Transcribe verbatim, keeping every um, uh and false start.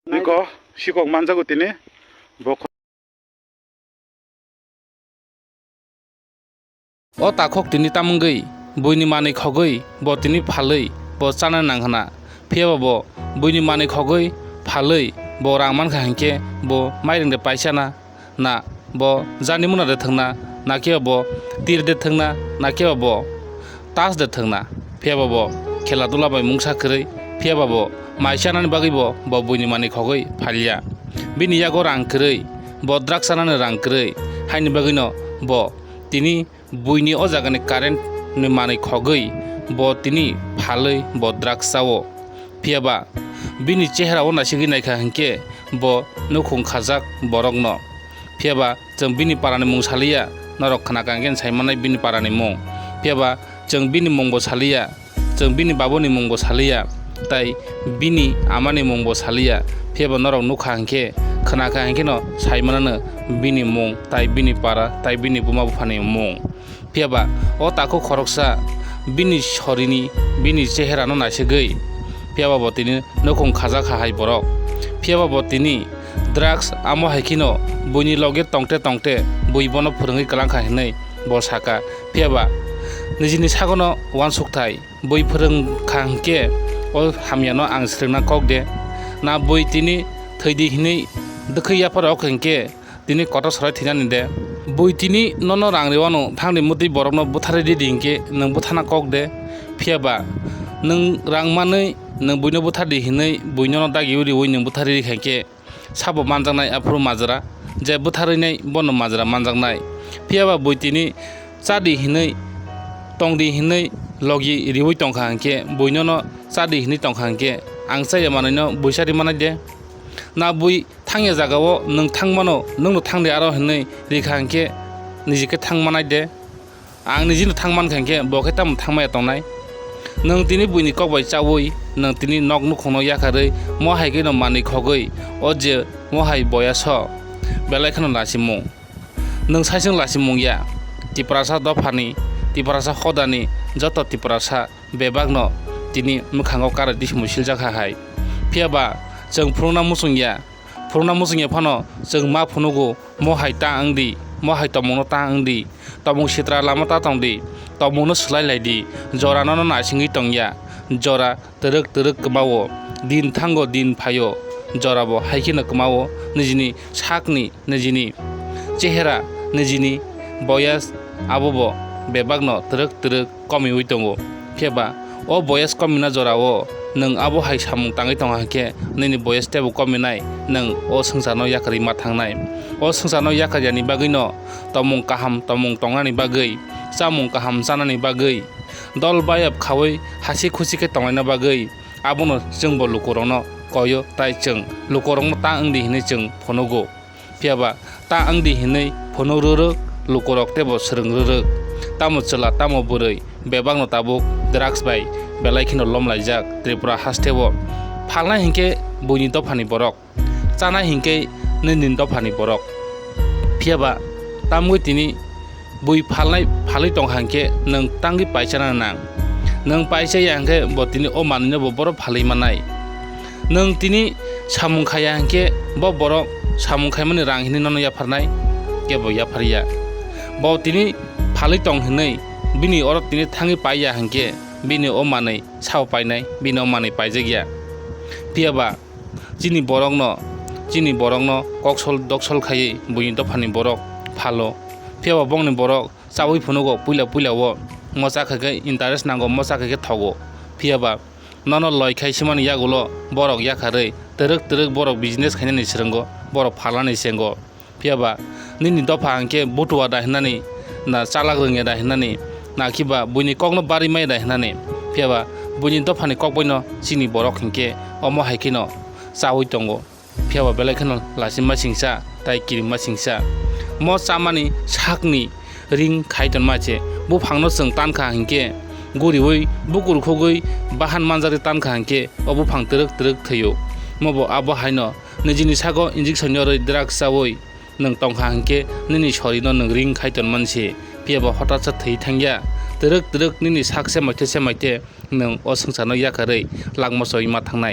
Niko sikok manjago tini. Bo kho- O takhuk tini tamungwi buini manwi khogwi bo tini phalwi bo chana nang hwna. Phiyaba bo buini manwi khogwi phalwi bo rang mankha hinkhe bo mairing de paisana. Na bo jani muna de thwngna, na khe bo tir de thwngna, na khe bo tas de thwngna, phiyaba bo khela dula bai mungsa kwrwi, phiyaba bo mai chanani bagwi bo, bo buini manwi khogwi phalya. Bini yago rang kwrwi, bo drugs chanani rang kwrwi, haini bagwino bo tini buini o jagani current ni manwi khogwi bo tini phalwi bo drugs chao. Phiyaba bini chehra o naisigwi naikha hinkhe bo nukhung khajak borokno. Phiyaba chwng bini parani mung saliya, norok khna kha hinkhe sai manai bini parani mung. Phiyaba chwng bini mungbo saliya, chwng bini babuni mungbo saliya, tai bini amani mungbo saliya. Phiyaba norok nukha hinkhe, khna kha hinkheno sai manano bini mung, tai bini para, tai bini buma buphani mung. Phiyaba o takhuk khoroksa bini sorini, bini cheherano naisigwi, phiyaba bo tini nukhung khajak kha hai borok. Phiyaba bo tini drugs amo hai kheno buini loge tongte tongte bui bono phwrwngwi kwlang kha hinwi bo saka. Phiyaba nijini sagono uansukthai, bui phwrwng kha hinkhe o hamyano ang swrwngna kok de. Na bui tini thwidi hinwi dwkhwi yaphar rok hinkhe tini kotor sorai thwinani de? Bui tini nono rang rwano thangni mwtwi borokno butharwi ridi hinkhe nwng buthana kok de? Phiyaba nwng rang manwi nwng buino buthardi hinwi bui nono dagiui riui nwng butharwi rikha hinkhe sabo manjaknai aphuru majra, je butharwinai bono majra manjaknai. Phiyaba bui tini chadi hinwi tongdi hinwi logi riui tongkha hinkhe bui nono chadi hinwi tongkha hinkhe ang chaya manwino bui chari manai de? Na bui thangya jagao nwng thangmano, nwngno thangdi aro hinwi rikha hinkhe nijikhe thang manai de? Ang nijino thang mankha hinkhe bo khe tamo thangmaya tongnai? Nwng tini buini kok bai chaui, nwng tini nok nukhungno yakarwi, mo hai kheno manwi khogwi, o je mo hai boya so, belai kheno lachimung. Nwng saichung lachimung ya, Tiprasa dophani, Tiprasa hodani joto Tiprasa bebakno tini mwkhango karwi twisimui siljakha hai. Phiyaba chwng phunukna muchung ya, phunukna muchung ya phano chwng ma phunugo, mo hai ta wng di, mo hai tongmungno ta wng di, tongmung sitra lama ta tong di, tongmungno swlai lai di, jora nono naisingwi tong ya, jora twrwk twrwk kwmao, din thango din phaio, jorabo hai kheno kwmao, nijini sakni, nijini chehera, nijini boyas, abobo bebakno twrwk twrwk komiui tongo. Phiyaba o boyas komina jorao nwng abo hai samung tangwi tongkha hinkhe nini boyas teibo kominai, nwng o swngcharno yakarwi ma thangnai. O swngcharno yakaryani bagwino tongmung kaham tongmung tongnani bagwi, chamung kaham chanani bagwi, dol bayap khaui hasi khusi khe tonglaina bagwi, abono chwngbo lukurokno koio, tai chwng lukurokno ta wng di hinwi chwng phunugo. Phiyaba ta wng di hinwi phunuk rwrwk, lukurok teibo swrwng rwrwk. Tamo chwla, tamo bwrwi, bebakno tabuk drugs bai belai kheno lomlaijak Tripura hasteo. Phalnai hinkhe buini dophani borok, chanai hinkhe nini dophani borok. Phiyaba tamgwi tini bui phalnai phalwi tongkha hinkhe nwng tangwi paisa nang nang. Nwng paisa ya hinkhe bo tini o manwino bo borok phalwi mannai. Nwng tini samung khaiya hinkhe bo borok samung khaimani rang hinwi nono yapharnai? Kebo yapharya. Bo tini phalwi tong hinwi bini oro tini thangwi paiya hinkhe bini o manwi sao painai, bini o manwi paijakya. Phiyaba chini borokno, chini borokno koksol doksol khaiwi buini dophani borok phalo. Phiyaba bongni borok chaui phunugo puila puila o, mo cha khaikhe interest nango, mo cha khaikhe thogo. Phiyaba nono loi khai simani yagulo borok yakarwi twrwk twrwk borok business khainani swrwngo, borok phalnani chengo. Phiyaba nini dopha hinkhe butua da hinani, na chalak rwngya da hinani, na khiba buini kokno barwi maya da hinani. Phiyaba buini dophani kok baino chini borok hinkhe omo hai kheno chaui tongo. Phiyaba belai kheno lachima singsa tai kirima singsa. Mo chamani sakni ring khai tonma se buphangno chwng tankha hinkhe guriui bukur khogwi bahan manjari tankha hinkhe o buphang twrwk twrwk thwio. Mobo abo haino nijini sago injection yorwi drugs chaui nwng tongkha hinkhe nini sorino nwng ring khai tonman se, phiyaba hotatsa thwi thangya. Twrwk twrwk nini sak se maithe se maithe nwng o swngcharno yakarwi langma choi ma thangnai.